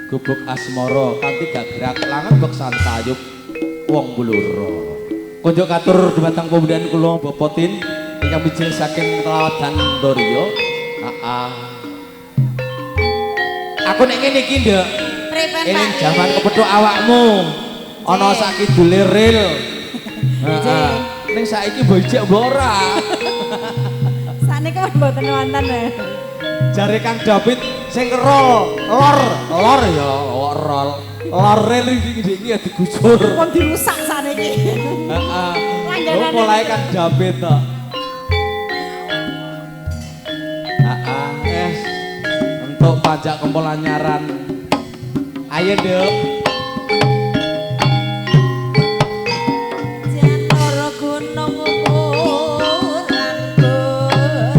Gubuk asmara kanthi gagrak langen beksan tayub wong Blora. Kunjuk katur dumateng pemudan kula Bapak Tin ingkang mijil saking Teladan Dorio. Heeh. Aku nek ngene iki, Nduk. Pripun, Pak? Eling jaman kepethuk awakmu. Ana sakidule ril. Heeh. Ning saiki mbok ijek mbok ora. Sakniki mboten wonten. Jare Kang David sing rol, lor, lor ya, kok rol. Lor ril iki iki ya digusur. Wong dirusak sakniki. Heeh. Langganane. Mulai Kang David to. Heeh, es. Entuk pajak kempol anyaran. Ayo, Nduk. Jantara gunung ukuran bunder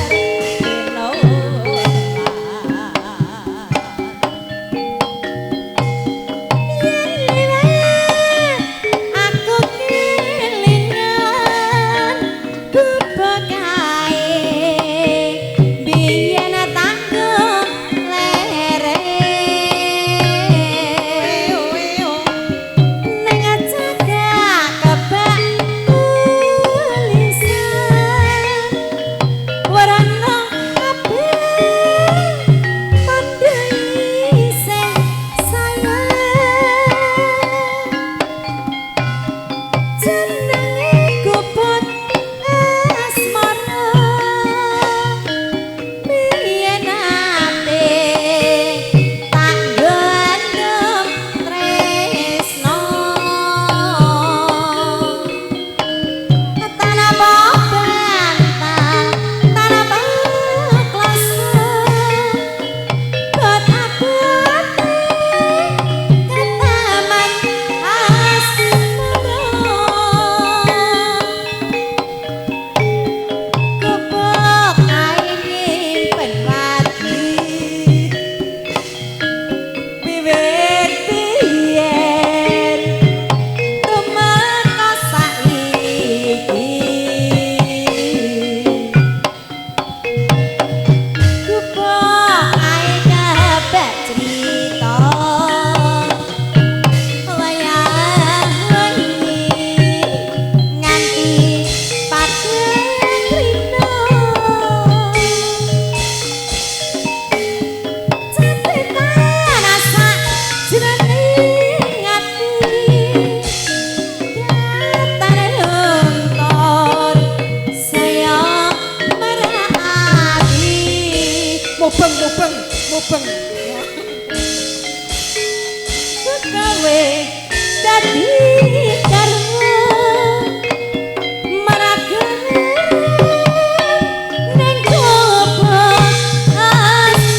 dina. Yen liwat aku kelingan gubuk kae biyen tanggung lere. Ning cagak kebak tulisan warna kabeh tandha isih sayang jenenge gubuk asmara biyen ate tak gendong tresno tanapa bantal tanapa klasa bot abote ketaman asmara gubuk kae nyimpen wadi wiwit biyen tumeka saiki gubuk kae kebak crita wayah wengi nganti padhang rina catetan sak jroning ati datar luntur saya merati. Mubeng, mubeng, mubeng. Gawe dadi garwa maraga ning gubuk asmara.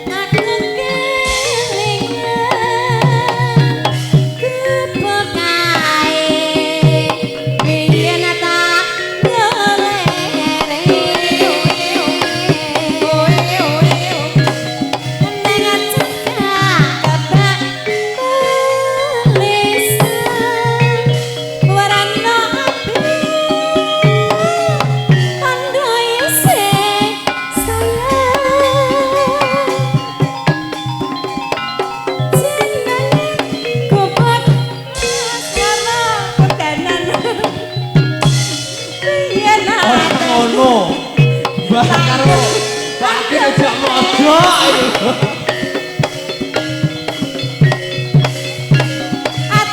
Aku kelingan gubuk kae biyen tak golere ning cekak kebak tulisan warna api tandha isih sayang jenenge gubuk Asmara kedanan. biyen Ora ate ngono. Mbah karo Pak Akin aja mojok.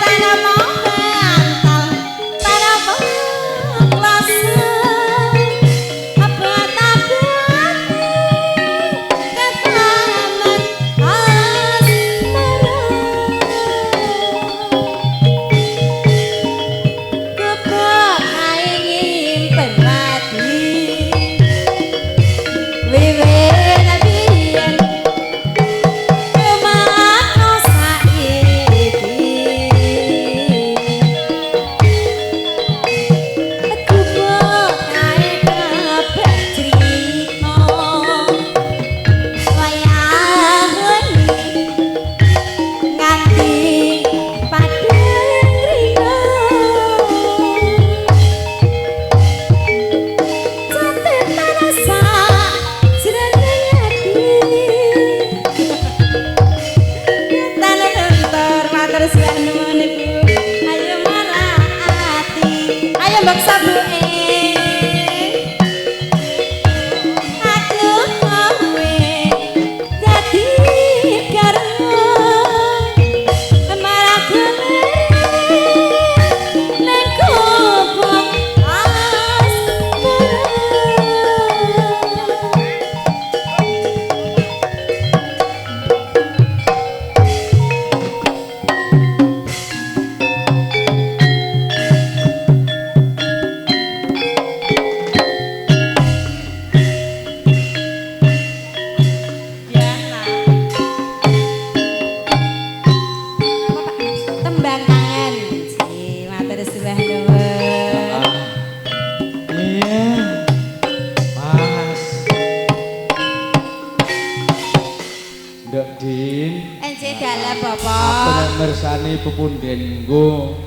Tanapa bantal tanapa klasa abot-abote ketaman asmara. Biasane pepunden nggo